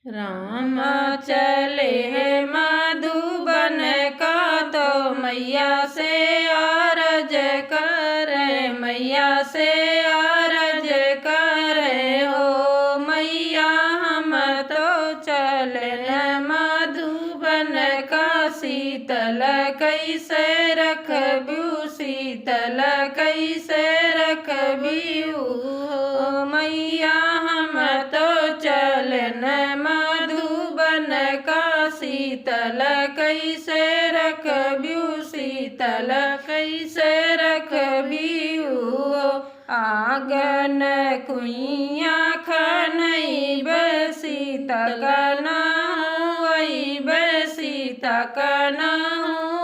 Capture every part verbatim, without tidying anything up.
राम चले हैं मधुबन का तो मैया से आरज करे, मैया से आरज करे हो मैया, हम तो चलन मधुबन का। शीतल कैसे रखबू, शीतल कैसे रखबू हो मैया, हम तो चलन मधुबन का। शीतल कैसे रखबू, शीतल कैसे रखबू हो। आंगन कुइया खनइब, सीता का ना होइब, सीता का ना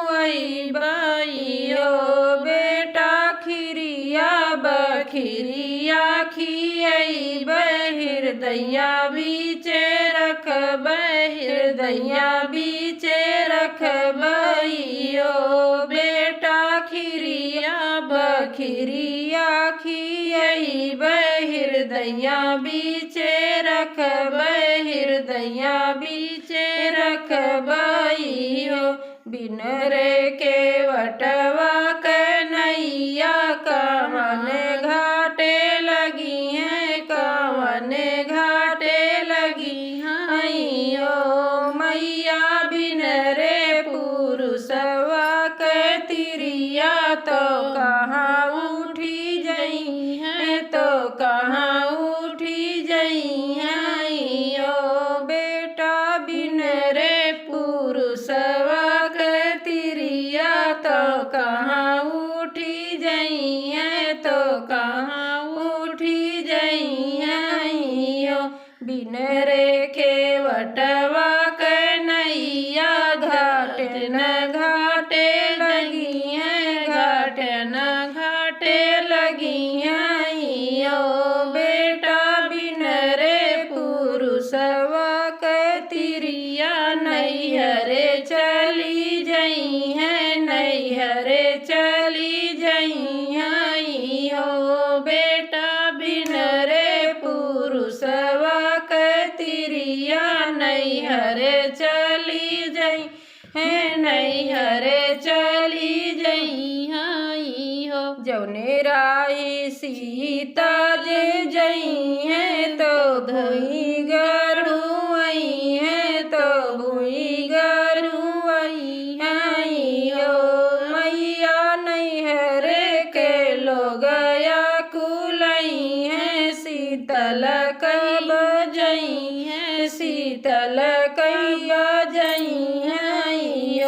होइब, यो बेटा खिरिया बखिरिया खियइब, हृदया बीचे रखब, हृदया बीचे रखब, यो बेटा खिरिया बखिरिया खियइब, हृदया बीचे रखब, हृदया बीचे रखब, यो बिन रे केवटवा के नैया कवन घाटे लगिहैं, कवन घाटे लगिहैं ओ मैया। बिन रे पुरुषवा के तिरिया तो कहाँ उठी जइहैं, तो कहाँ उठी जइहैं ओ बेटा। बिन रे पुरुषवा के तिरिया तो कहाँ उठी जइहैं, तो कहाँ उठी जइहैं ओ। बिन रे केवटवा के नैया घाट न घाटे लगिहैं, घाट न घाटे लगिहैं ओ बेटा। बिन रे पुरुषवा के तिरिया नैहरे चली जइहैं, नैहरे चली जइहैं ओ बेटा। बिन रे पुरुषवा के तिरिया नैहरे चली जइहैं, नैहरे चली जइहैं हो। जौने राही सीता जे जइहैं तो भुइँ गरुअइहैं, तो भुइँ गरुअइहैं ओ मैया। नैहरे के लोग आकुलइहैं, शीतल कब जइहैं, शीतल कब जइहैं ओ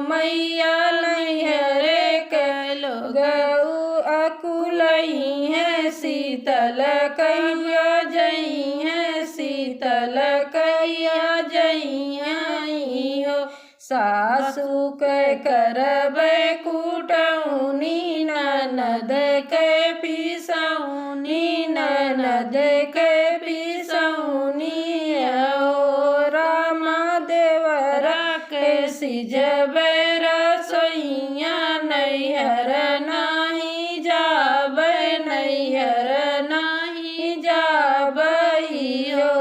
मैया। नैहरे के लोग अकुलइहैं, शीतल कहिया जइहैं, शीतल कहिया जइहैं हो। सासु के करबै कुटौनी, ननद के पिसौनी, ननद के पिसौनी हो। रामा देवरा के सिजबै रसोइया, नैहर नाहीं जाबै, नैहर नाहीं जाबै हो।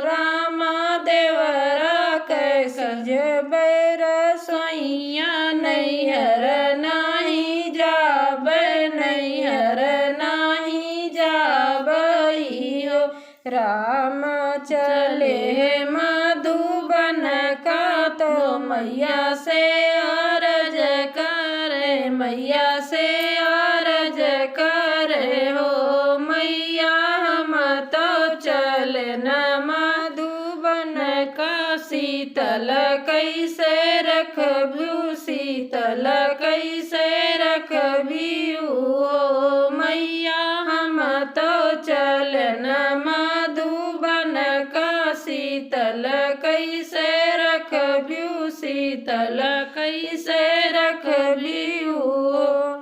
रामा देवरा के सिजबै रसोइया, नैहर नाहीं जाबै, नैहर नाहीं जाबै हो। राम चले मधुबन का तो मैया से आरज करे, मैया से आरज करे हो मैया। हम तो चलन मधुबन का, शीतल कैसे रखबू, शीतल कैसे रखबू ओ मैया। हम तो चलन मधुबन का, शीतल कैसे रखबू, शीतल कैसे रखबू ओ।